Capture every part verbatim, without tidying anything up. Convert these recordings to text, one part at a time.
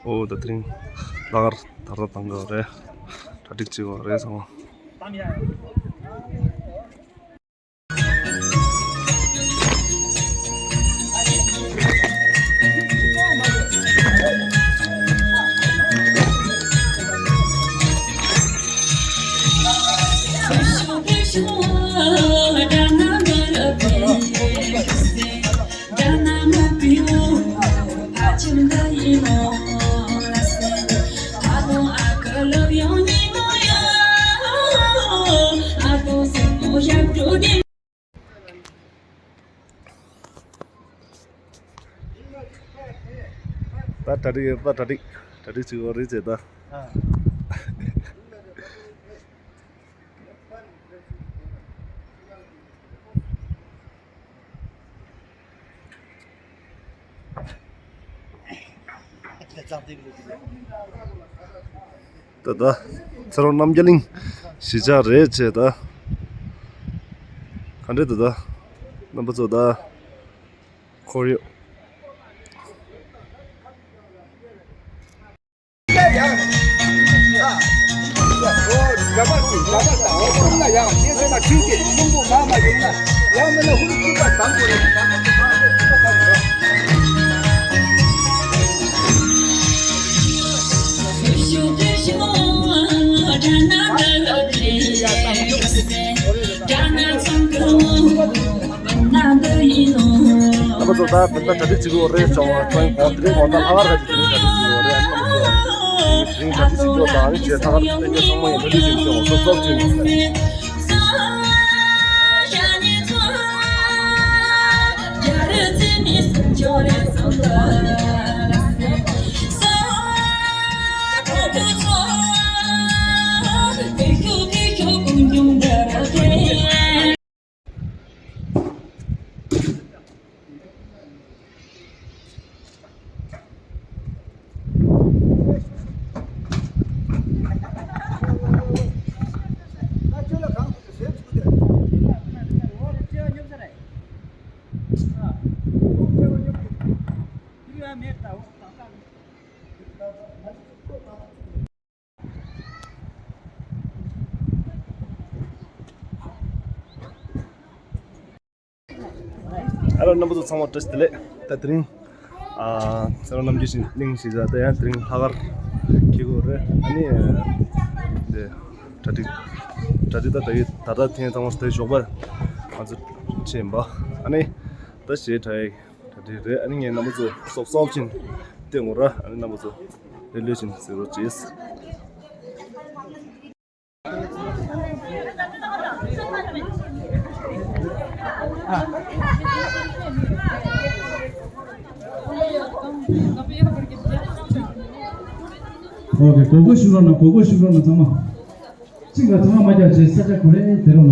ཨོ་ད་དེ་རིང་ལྷག་དཀར་ད་ལྟ་བཏང་གི་རེད། གྲ་སྒྲིག་བྱེད་དགོས་རེད་ཚང་མ། ད་གྲ་སྒྲིག་ད་གྲ་སྒྲིག་གྲ་སྒྲིག་བྱེད་དགོས་རེད་ཅེས་ད། ད་ད་ཚེ་རོགས་རྣམ་རྒྱལ་གླིང་གཞིས་ཆགས་རེད་ཅེས་ད། ག་འདྲས་ད་ད་རྣམ་པ་ཚོ་ད་ཁོར་ཡུག་རྣམ་པ་ཚོ་ད་ད་ལྟ་གྲ་སྒྲིག་བྱེད་དགོས་རེད། ཅོང་བ་ཚོ་གོང་དེ་རིང་གོང་ད་ལྷག་དཀར་ག་ཅིག་དེ་རིང་གྲ་སྒྲིག་བྱེད་དགོས་རེད། ཨ་ནི་ཚོ་དེ་རིང་གྲ་སྒྲིག་བྱེད་དགོས་དང་ཨ་ནི་བྱས་ལྷག་དཀར་བསྟན་རྒྱས་ཚང་མ་ཡིན་གྲ་སྒྲིག་བྱེད་མི་ཚོ་ཚོགས་ཚོགས་ཚོགས། ཨ་རོ་རྣམ་པ་ཚོ་ཚང་མ་བཀྲ་ཤིས་བདེ་ལེགས། ད་དེ་རིང་ཨ་ཚེ་རོགས་རྣམ་རྒྱལ་གླིང་གཞིས་ཆགས་ད་ཡང་དེ་རིང་ལྷག་དཀར་འཁེལ་གྱི་ཡོད་རེད། ཨ་ནི་དེ་གྲ་སྒྲིག་གྲ་སྒྲིག་ད་ད་ཡོད་ད་ད་ཐེངས་ཚང་མ་དེ་ཞོགས་པ་ང་ཚོ་བྱས་ཡིན་པ། ཨ་ནི་ད་གཞས་གྲ་ཡིག་གྲ་སྒྲིག་རེད། ཨ་ནི་ངས་རྣམ་པ་ཚོ་སོབ་སོབ་ཅིག་བསྟན་དགོས་ར། ཨ་ནི་རྣམ་པ་ཚོ་ལྷོད་ལྷོད་ཅིག་གཟིགས་རོགས་བྱེད། ཨོ་ཁེ། གོ་གོ་ཤུ་རོ་ན། གོ་གོ་ཤུ་རོ་ན་ཚང་མ། གཅིག་ལ་ཚང་མ་རྒྱ་ཆེ་ས་ཆ་གོ་རེ་དེ་རོ་ན།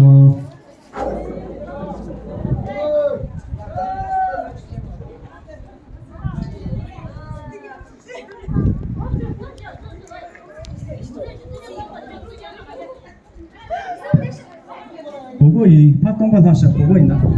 གོ་གོ་ཡིན། ཕ་སྟོང་པ་ལྷག་ཤག་གོ་གོ་ཡིན་ན།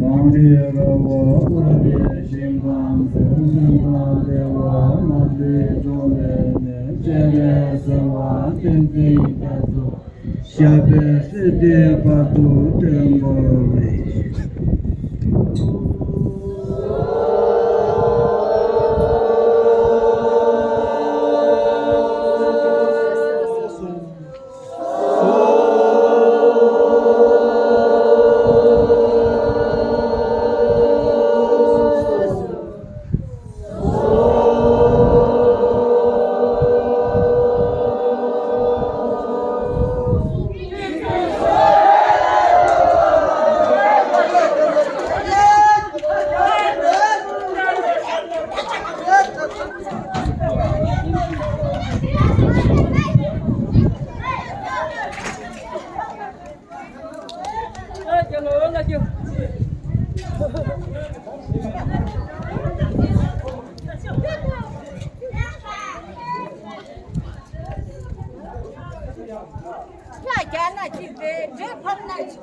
གངས་རིའི་ར་བ་ཀུ་རེ་ཞིང་ཁམས་སུ། སེམས་དང་བདེ་བ་མ་ལུས་འབྱུང་བའི་གནས། སྤྱན་རས་གཟིགས་དབང་བསྟན་འཛིན་རྒྱ་མཚོ། ཞབས་པད་སྲིད་མཐའི་བར་དུ་བརྟན་པར་ཤོག། ཡང་ན་ཅིག་དེ་འདྲེ་ཕར་ན་ཅིག་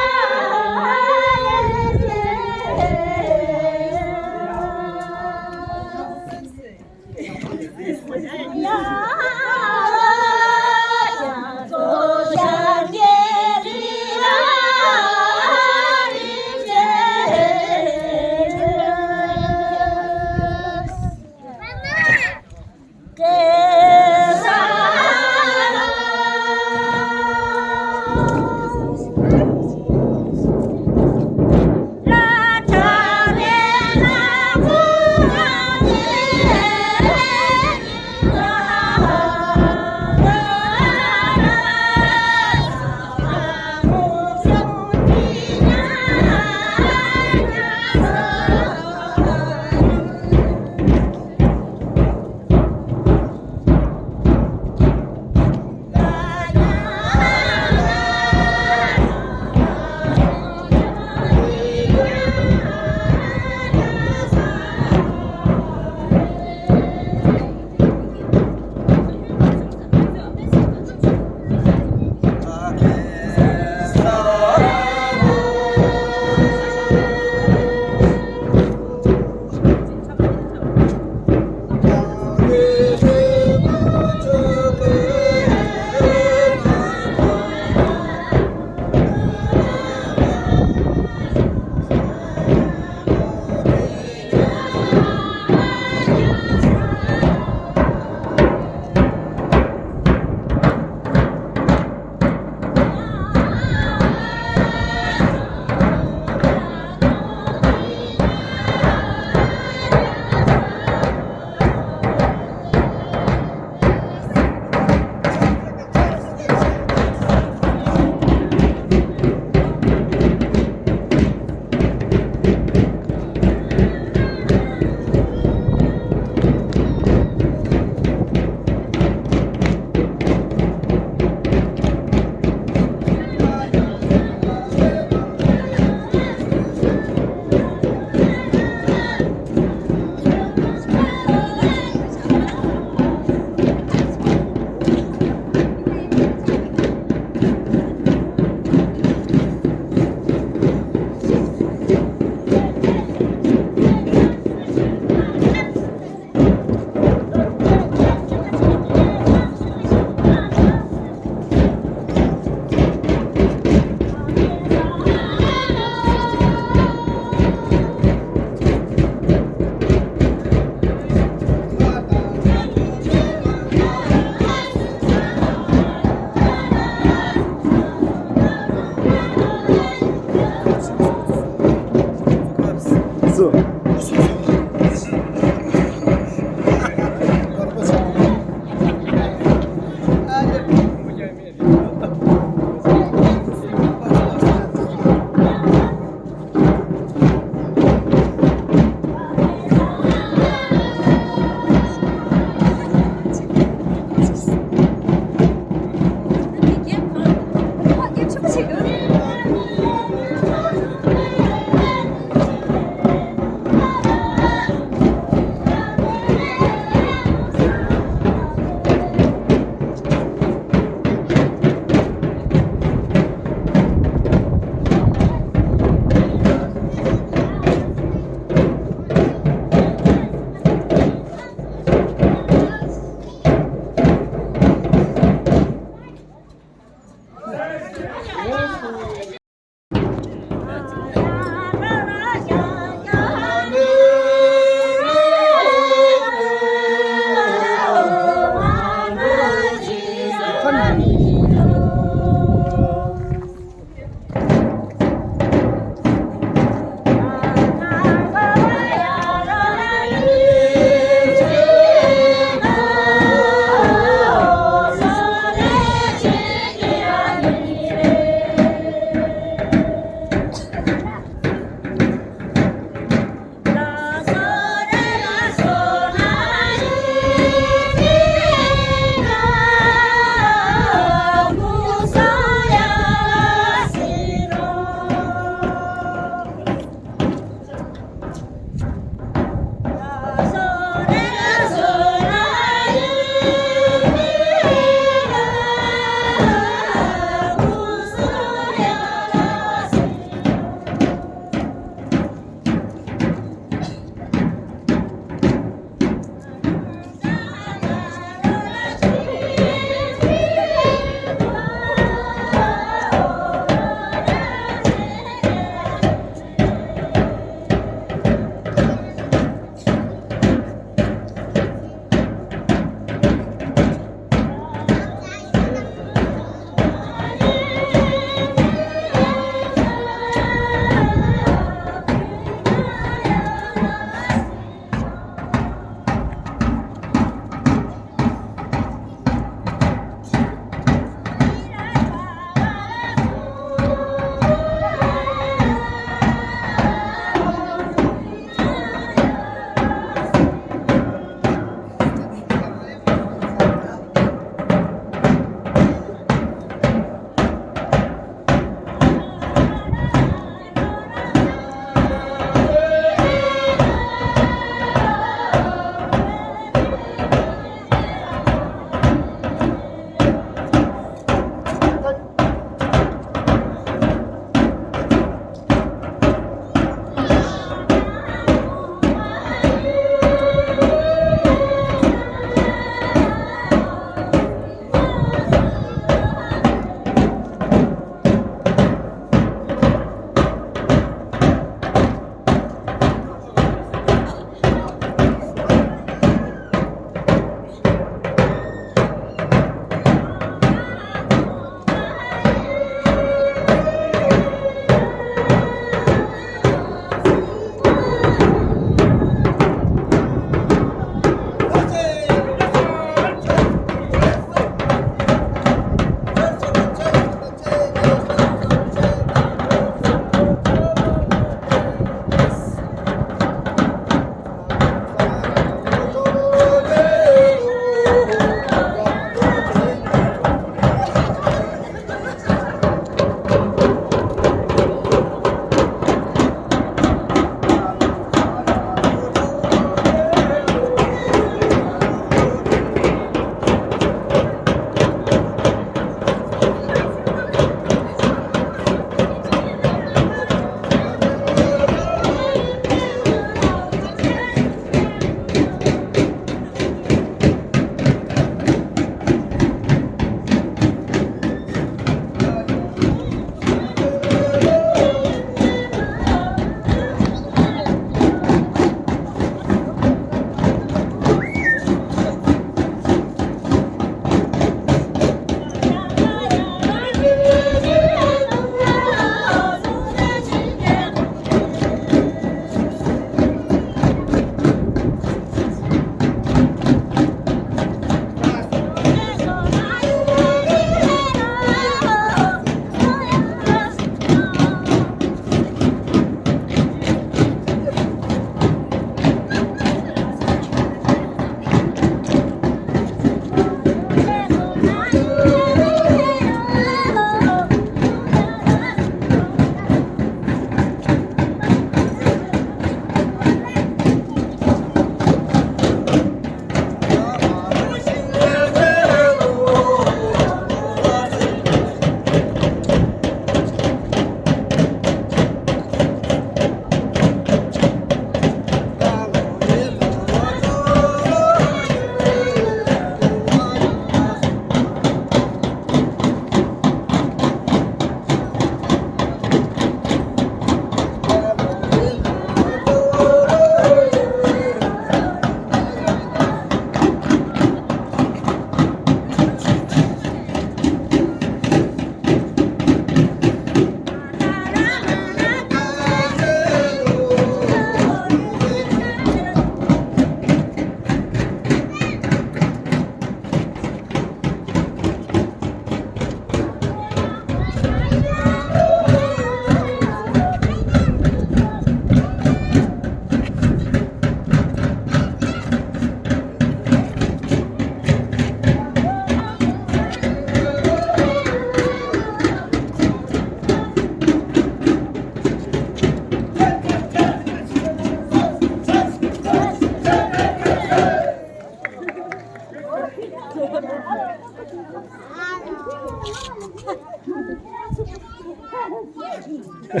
སོ་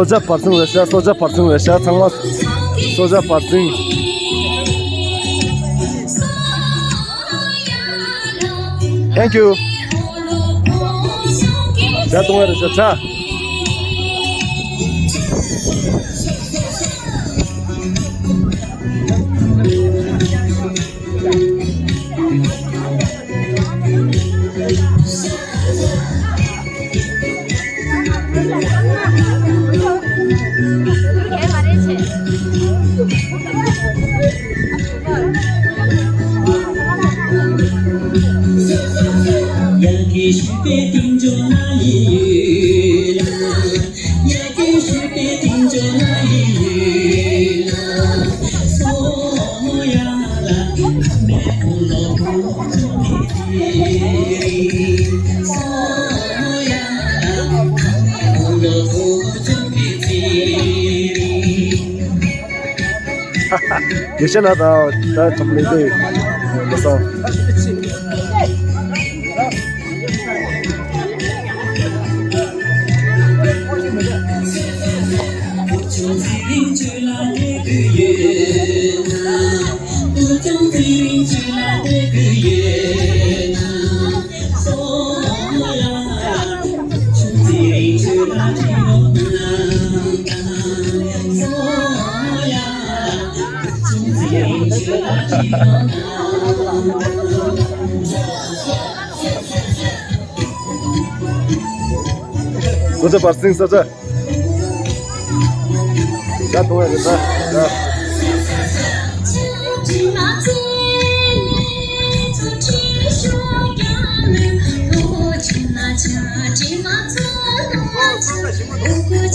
ཇ་བར་ཚིང་རེད་ཤག་སོ་ཇ་བར་ཚིང་རེད་ཤག་ཚང་མ་སོ་ཇ་བར་ཚིང་། Thank you. ཇ་འཐུང་བ་རེད་ཤག་ཇ། དགེ་བཤེས་ལགས་དང་ད་ཚོགས་ལས་དེ་མི་སོང་། སོ་ཇ་བར་སིང་སོ་ཇ། ཇ་འཐུང་བ་རེད་ད། ཇ།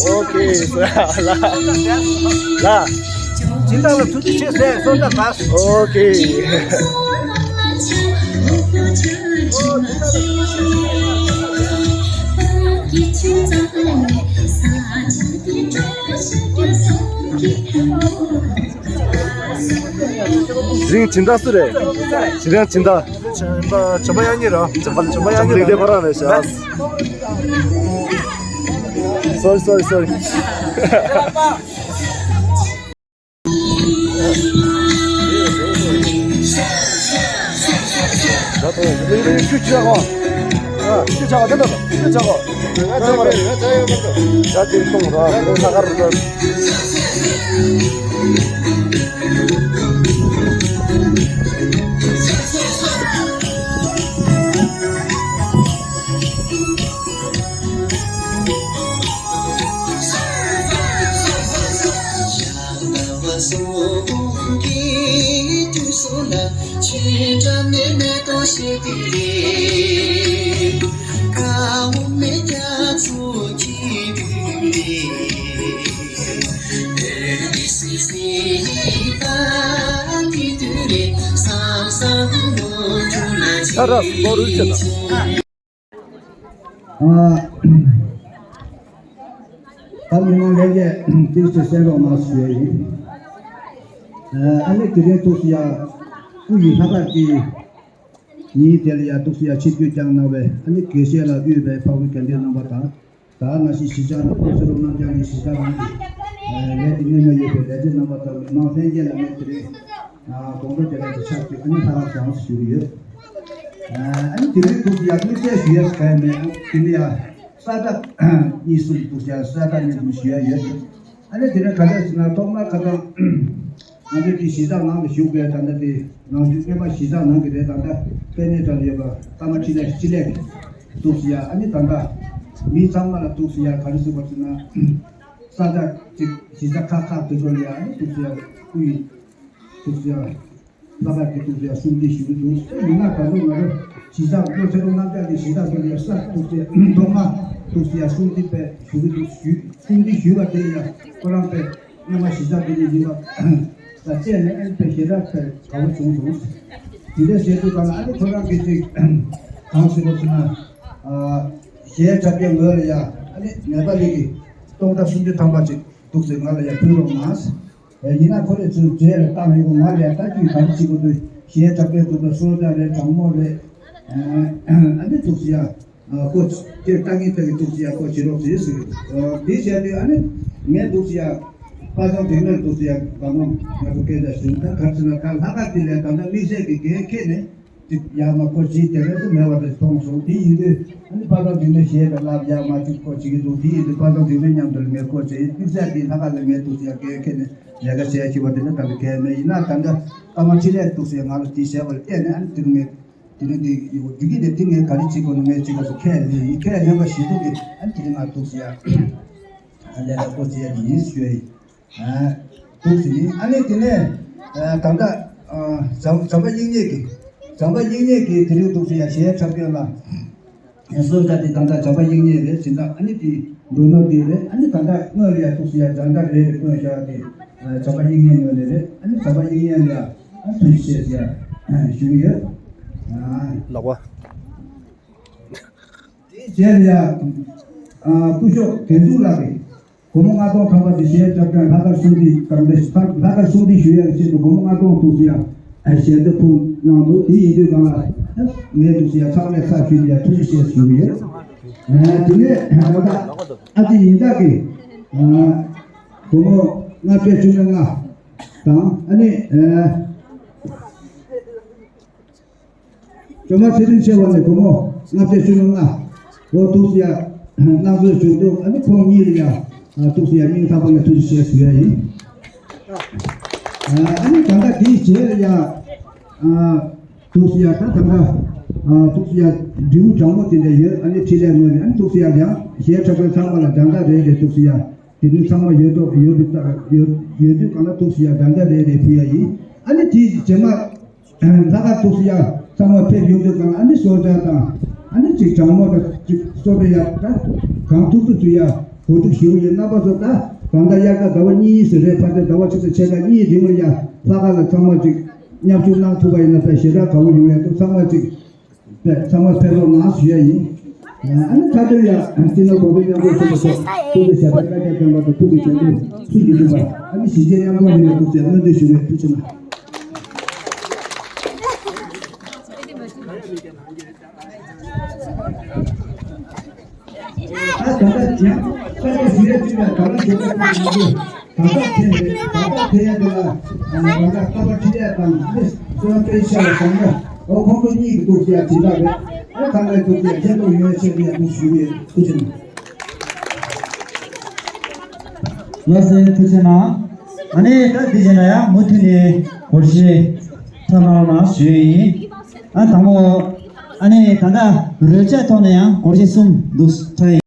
ཨོ་ཁེ། ལ། ལ། སྦྱིན་བདག་ལ་ཐུགས་རྗེ་ཆེ་ཟེར་སོ་ཇ་ད། ཨོ་ཁེ། རིང་སྦྱིན་བདག་སུ་རེད། རིང་སྦྱིན་བདག་བྱམས་པ་དབྱངས་སྙིང་ར། བྱམས་པ་བྱམས་པ་དབྱངས་སྙིང་ར། ལེགས་ལྡན་ཕ་རང་རེད་ཤག Sorry, sorry, sorry. ཁ་ར་སོ་རུ་ཆེ་ད། ཨ། ད་མི་མང་ལྷན་རྒྱས་ཏོག་ཙམ་གསན་རོགས་གནང་ཞུ་ཡས་ཡིན། ཨ་ནི་དེ་རིང་ཏོག་ཙམ་ཡ་སྐུ་ཡི་ལྷག་པར་གྱི་ཉིན་དེ་ལ་ཡ་ཏོག་ཙམ་ཡ་ཆིབས་བསྒྱུར་བསྐྱངས་གནང་བའི་ཨ་ནི་དགེ་བཤེས་ལ་དབུས་པའི་འཕགས་པའི་དགེ་འདུན་རྣམ་པ་དང་། ད་ང་ཞིག་གཞིས་ཆགས་ནང་ཁོ་ཚོ་རོགས་རྣམ་རྒྱལ་གྱི་གཞིས་ཆགས་ནང་གི་ལས་དེ་སྣེ་མོ་ཡོད་པའི་ལས་བྱེད་རྣམ་པ་དང་མི་མང་ལྷན་རྒྱས་ལ་ངས་དེ་རིང་དགོང་དྲོ་དེ་ལ་གི་ཕྱག་ཏུ་ཨ་ནི་ལྷ་རམས་བྱང་ཞུ་གི་ཡོད། ཨ་ནི་དེ་རིང་ཐུགས་ཡག་མི་བཤད་ཞུ་ཡས་གང་ཡང་མེད། དེ་ནི་ཡ་ས་བཀྲ་གཉིས་གསུམ་ཐུགས་ཡག་ས་བཀྲ་གཉིས་གསུམ་ཞུ་ཡ་ཡོད། ཨ་ནི་དེ་ནས་ག་འདྲ་ཟེར་ན་ཐོག་མར་ཁ་སང་ང་ཚོའི་དེ་གཞིས་ཆགས་ནང་ལ་བཞུགས་པའི་ད་ལྟ་དེ་ནང་ཆོས་སྐྱེས་མ་གཞིས་ཆགས་ནང་གི་རེད། ད་ལྟ་དཔལ་ལྡན་གྲྭ་ལ་ཡོད་པ་ཀརྨ་འཕྲིན་ལས་སྤྱི་ལེགས་འདུག་ཟེར་ཡ། ཨ་ནི་ད་ལྟ་མི་ཚང་མ་ལ་འདུག་ཟེར་ཡ་ག་རེ་ཟེར་བ་ཟེར་ན་ས་ཆ་གཅིག་གཞིས་ཆགས་ཁག་ཁག་དེ་ཚོ་ལ་ཡ་ཨ་ནི་འདུག་ཟེར་ཡ་སྐུ་ཡི་འདུག་ཟེར་ཡ། ལྷག་པར་དུ་ཐུགས་རྗེ་གསུང་གྲོས་ཞུ་གི་འདུག་ཡིན་ན་ད་དུང་ང་ཚོ་གཞིས་ཆགས་བློ་ཆེན་པོ་རྣམ་གྲངས་ཀྱི་གཞིས་ཆགས་ཚོ་ལ་ཡ་ཐོག་མ་ཐུགས་རྗེ་གསུང་གྲོས་པས་ཞུ་གི་འདུག་ཞུ་གསུང་གྲོས་ཞུས་པ་དེ་ལ་ཡ་ཁོ་རང་པས་སྔོན་མ་གཞིས་ཆགས་འདི་ནས་ཡིན་པ་ ལ་བརྟེན་ནས་ཨ་ནི་དཔེ་ཞེ་དྲག་དཔེ་དགའ་བོ་བྱུང་སོང་། དེ་འདྲ་བྱེད་དུས་གང་ལ་ཨ་ནི་ཁོ་རང་གིས་ཅིག་གང་ཟེར་བ་ཟེར་ན། གཞས་འཁྲབ་མཁན་ངོས་ལ་ཡ་ཨ་ནི་ནེ་པ་ལི་གི་སྟོང་ཕྲག་སུམ་ཅུ་ཐམ་པ་ཅིག་འདུག་ཟེར་ང་ལ་ཡ་ཕུལ་རོགས་གནང་། ཡིན་ན་ཁོ་རེ་ཚོས་རྗེས་ལ་བཏང་ཡོང་གི་ང་ལ་ཡ་ལྟ་རྒྱུ་ག་རེ་བྱེད་དགོས་འདུག་གཞས་འཁྲབ་མཁན་འདུག་པ་སོ་ཏ་རེད། དྲང་མོ་རེད། ཨ་ནི་འདུག་ཟེར་ཡ། ཨ་ཁོ་ཁྱེད་ལྟ་ངན་ལྟ་གི་འདུག་ཟེར་ཡ་ཁོ་བྱེད་རོགས་ཟེར་ཟེར་གི་འདུག་འདི་བྱས་དུས་ཨ་ནི་ངས་འདུག་ཟེར་ཡ་ཕ་ཚང་དེ་ནས་འདུག་ཟེར་ཡ་དགའ་མོ་ང་ཚོ་སྐད་ཆ་བྱུང་། ད་ག་རེ་ཟེར་ན་ད་ལྷག་དཀར་དེ་ལས་ད་ལྟ་དམིགས་བསལ་གྱི་འགན་འཁྱེར་ནས་ཅིག་ཡར་མར་ཁོ་ཅིག་དེ་རེད་དུ་མེད་པ་རེད་མཐོང་སོང་། དེ་ཡིན་དུས་ཨ་ནི་ཕ་ཚང་དེ་ནས་གཞས་དང་ལབ་ཡར་མར་ཅིག་ཁོ་བྱེད་ཀྱི་འདུག་དེ་ཡིན་དུས་ཕ་ཚང་དེ་ནས་མཉམ་དུ་ལ་ངས་ཁོ་ཅིག་དམིགས་བསལ་གྱི་ལྷག་དཀར་ལ་ངས་འདུག་ཟེར་ཡ་འགན་འཁྱེར་ནས་ལས་ཀ་བྱས་ཤེས་པ་དེ་ནས་ད་ལྟ་གལ་མེད། ཡིན་ན་ད་ལྟ་ཀརྨ་འཕྲིན་ལས་འདུག་ཟེར་ང་ལ་དེ་བྱས་པ་ལ་བརྟེན་ནས་ཨ་ནི་དེ་ནས་ངས། དེ་ནས་དེ་ཡོད་རྒྱུ་གི་དེ་དེ་ངས་ག་རེ་བྱེད་དགོས་ན་ངས་བྱེད་དགོས་སུ་ཁས་ལེན་ཡིན། ཁས་ལེན་པ་ཞིག་ཏུ་དེ་ཨ་ནི་དེ་རིང་ང་འདུག་ཟེར་ཡ། ཨ་ལས་ལ་ཀོ་ཟེར་ཡ་དེ་ཡིན་ཞུ་ཡ་ཡིན། ཨ་འདུག་ཟེར་ཡིན། ཨ་ནི་དེ་ནས་ཨ་ད་ལྟ་ཨ་བྱམས་བྱམས་པ་དབྱིག་གཉེན་གྱི་བྱམས་པ་དབྱིག་གཉེན་གྱི་དེ་རིང་འདུག་ཟེར་ཡ་གཞས་འཁྲབ་མཁན་ལ། སོ་ད་དེ་ད་ལྟ་བྱམས་པ་དབྱིག་གཉེན་རེད། སྦྱིན་བདག་ཨ་ནི་དེ་འགྲོ་ནོར་དེ་རེད། ཨ་ནི་ད་ལྟ་སྔོན་ལ་ཡ་འདུག་ཟེར་ཡ་འདྲ་འདྲ་རེད་རེད་སྔོན་བཞག་དེ་བྱམས་པ་དབྱིག་གཉེན་ངོས་ནས་རེད། ཨ་ནི་བྱམས་པ་དབྱིག་གཉེན་ལ་ཡ་ཨ་ཐུགས་རྗེ་ཆེ་ཟེར་ཡ་ཞུ་གི་ཡོད། ལགས་པ། དེའི་རྗེས་ལ་ཡ་སྐུ་ཞབས་རྒྱན་འཛུགས་ལགས་ཀྱིས། སྒོར་མོ་ལྔ་སྟོང་ཐམ་པ་དེ་གཞས་འཁྲབ་མཁན་ལྷག་དཀར་གསུང་འདི་དང་དེ་ལྷག་དཀར་གསུང་འདི་ཞུ་ཡག་ཆེད་དུ་སྒོར་མོ་ལྔ་སྟོང་འདུག་ཟེར་ཡ་ཞལ་འདེབས་ཕུལ་གནང་འདུག་དེ་ཡིན་དུས་གང་ལ་ངས་འདུག་ཟེར་ཡ་ཚང་མས་ཚར་ཞུས་ཏེ་ཡ་ཐུགས་རྗེ་ཆེ་ཞུ་གི་ཡོད། དེ་ནས་ད་ལྟ་ཨ་ཏི་ཡིན་དག་གིས་སྒོར་མོ་ལྔ་བརྒྱ་བཅུ་ང་ལྔ་དང་ཨ་ནི། ཇོ་མ་ཚེ་རིང་ཆེ་བ་ནས་སྒོར་མོ་ལྔ་བརྒྱ་བཅུ་ང་ལྔ་ལོ་འདུག་ཟེར་ཡ་གནང་འདོད་བྱུང་འདུག་ཨ་ནི་ཁོང་གཉིས་ལ་ཡ་འདུག་ཟེར་ཡ་སྙིང་ཐག་པ་ནས་ཐུགས་རྗེ་ཆེ་ཞུ་ཡ་ཡིན། ཨ་ནི་ད་ལྟ་དེའི་རྗེས་ལ་ཡ་འདུག་ཟེར་ཡ་ད་ད་ལྟ་འདུག་ཟེར་ཡ་འབྲས་བུ་དྲང་མོ་དེ་འདྲ་ཡོད། ཨ་ནི་འཕྲིན་ལས་ངོས་ནས་ཨ་ནི་འདུག་ཟེར་ཡ་ཡང་གཞས་འཁྲབ་མཁན་ཚང་མ་ལ་འདྲ་འདྲ་རེད་རེད་འདུག་ཟེར་ཡ། དེ་དུས་ཚང་མ་ཡོད་དོ་ཡོད་དུས་ཡོད་ཡོད་དུས་གང་ལ་འདུག་ཟེར་ཡ་འདྲ་འདྲ་རེད་རེད་ཕུལ་ཡ་ཡིན། ཨ་ནི་དེའི་རྗེས་མ་ལྷག་དཀར་འདུག་ཟེར་ཡ་ཚང་མ་ཕེབས་ཡོང་དུས་གང་ལ་ཨ་ནི་གསོལ་ཇ་དང་ཨ་ནི་གཅིག་གྲང་མོ་དང་གཅིག་གསོལ་ཇ་ཡ་ད་གང་ཐུབ་ཐུབ་ཏུ་ཡ་གོ་སྒྲིག་ཞུ་གི་ཡོད། རྣམ་པ་ཚོ་ད་གང་ལྟར་དབྱར་ཁ་ཟླ་བ་གཉིས་ཟེར་རེད། ཕལ་ཆེར་ཟླ་བ་གཅིག་དང་ཕྱེད་ཀ་གཉིས་རིང་ལ་ཡ་ལྷག་དཀར་ལ་ཚང་མ་གཅིག་མཉམ་ཞུགས་གནང་ཐུབ་པ་ཡིན་ན་ད་ཞེ་དྲག་དགའ་བོ་ཡོང་ཡ་འདུག་ཚང་མ་གཅིག་ཚང་མ་ཕེབས་རོགས་གནང་ཞུ་ཡ་ཡིན། ཨ་ནི་མཐའ་དོན་ཡ་སྤྱི་ནོར་གོང་འཕེལ་མཉམ་འགྲོ་ཞུ་བ་སོགས་ཐུགས་ཀྱི་བྱ་བ་བཀའ་རྒྱ་བསྟན་པ་དང་ཐུགས་ཀྱི་བྱ་བ་ཚུལ་གྱི་སྒྲུབ་པ་ཨ་ནི་གཞིས་བྱེས་མཉམ་འགྲོ་ཡིན་ལ་ཐུགས་རྗེ་སྨོན་འདུན་ཞུ་བའི་ཐུགས་རྗེ་གནང་། ད་ད་ལྟ་ཀྱང་ས་ཆ་ཞིག་ལ་ཅིག་ལ་ད་ལྟ་ཞིག་ལ་ཅིག་ལ་ད་ལྟ་ཕན་རེད། ད་ལྟ་ཕན་ཡ་དེ་ལ་ད་ལྟ་ཀ་པ་ཁྲི་ལས་དང་ཨ་ནི་སོ་ཡང་པེ་ཤ་ལ་དང་ལ་འོ་ཁོང་ཁྲོ་གཉིས་ཀྱི་འདུག་ཟེར་ཡ་དེ་འདྲ་རེད། ཨ་ད་ལྟ་འདུག་ཟེར་ཡ་ཁྱེད་ཚོ་ཡོད་ཆེད་དུ་ཡ་འདུག་ཞུ་གི་ཐུགས་རྗེ་གནང་། ལགས་སེ་ཐུགས་རྗེ་གནང་། ཨ་ནི་ད་དེ་བྱས་ན་ཡང་མུ་མཐུད་ནས་སྒོར་གཞས་འཁྲབ་གནང་རོགས་གནང་ཞུ་ཡི་ཡིན། ཨ་དང་པོ་ཨ་ནི་ད་ལྟ་རོལ་ཆ་ཐོག་ནས་ཡང་སྒོར་གཞས་གསུམ་འདུག་འཁྲབ་ཡི།